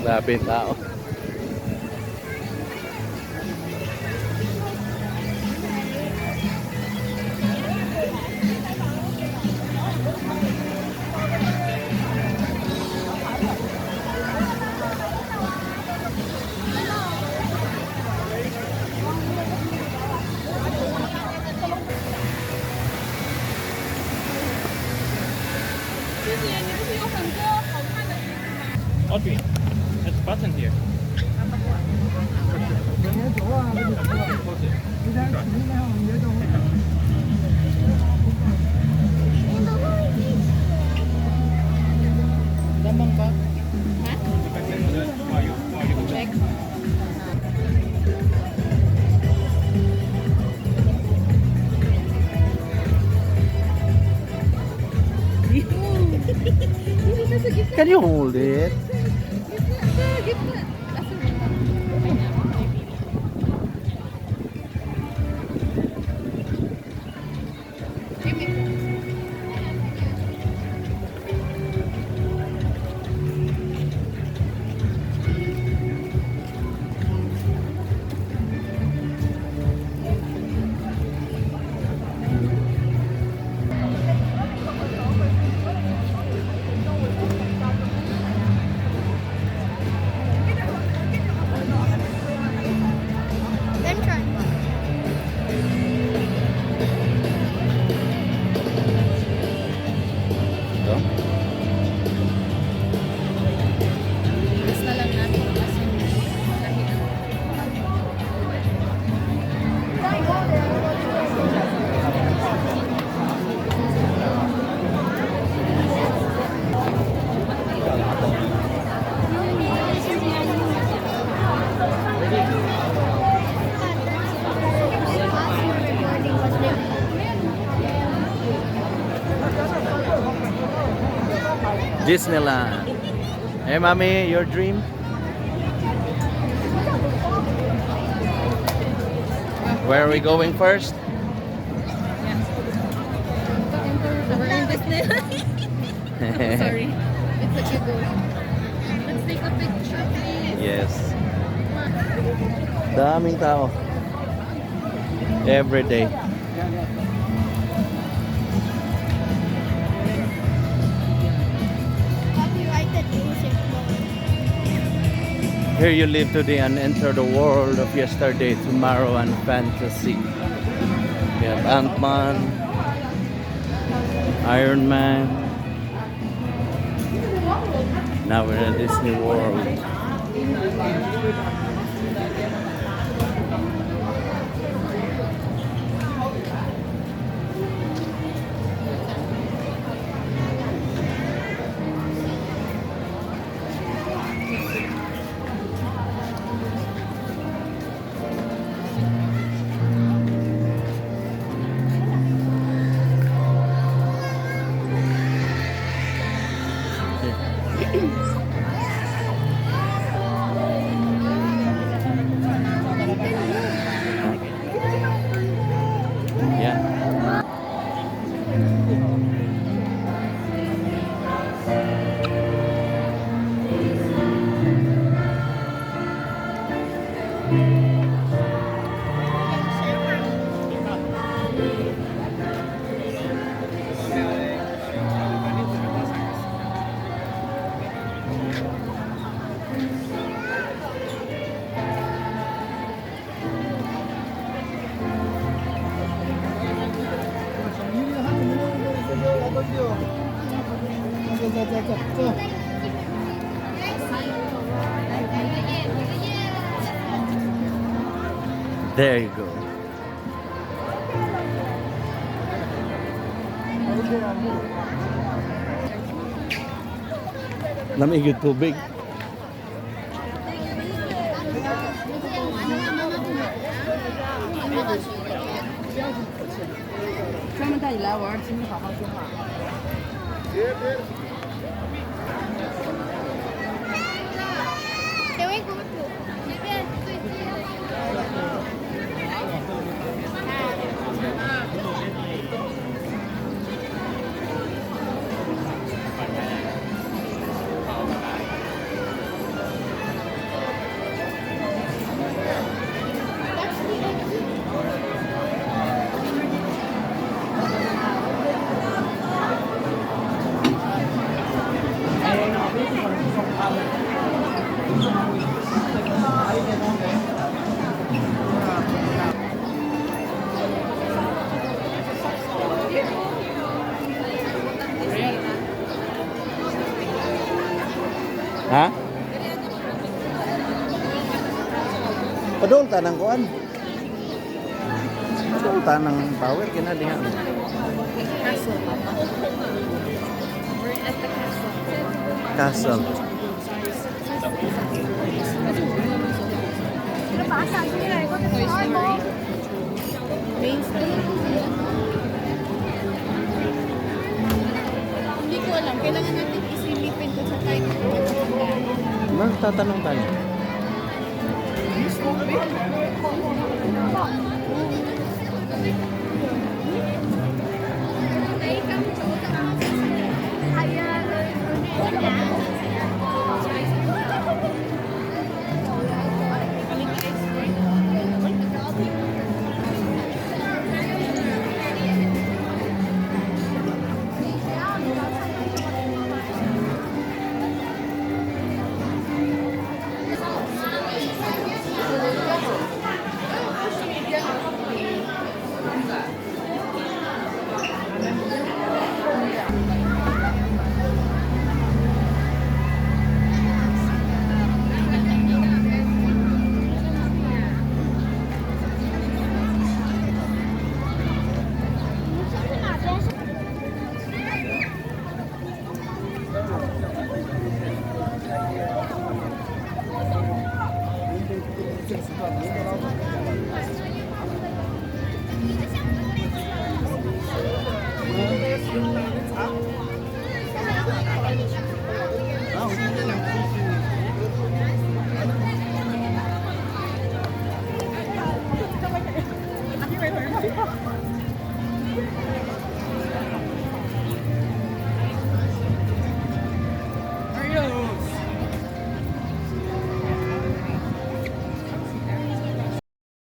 Grabe yung tao. Audrey, there's a button here. Close it. Check. Nasa gitna. Can you hold it? Sa gitna. Asa ba? Ay, na. Give me. Then try. Ito? Mas na lang natin kasi kahit ano. Disneyland. Hey, Mommy, your dream? Where are we going first? We're in Disneyland. Sorry. It's a cute go. Let's take a picture, please. Yes. Daming tao. Every day. Copyrighted music mode. Here you live today and enter the world of yesterday, tomorrow, and fantasy. We have Ant-Man, Iron Man. Now we're in Disney World. Yeah. There you go. Lamig yung tubig. 专门带你来玩，请你好好说话。 Can we go to 随便最近的一个？That's the exit. Ha? Padol tanang kuan. Padol tanang power kina diha. Castle, Papa. We're at the castle. Castle. Toy Story. Main Street. Hindi ko alam. Kailangan natin isilipin to sa title. Magtatanong tayo.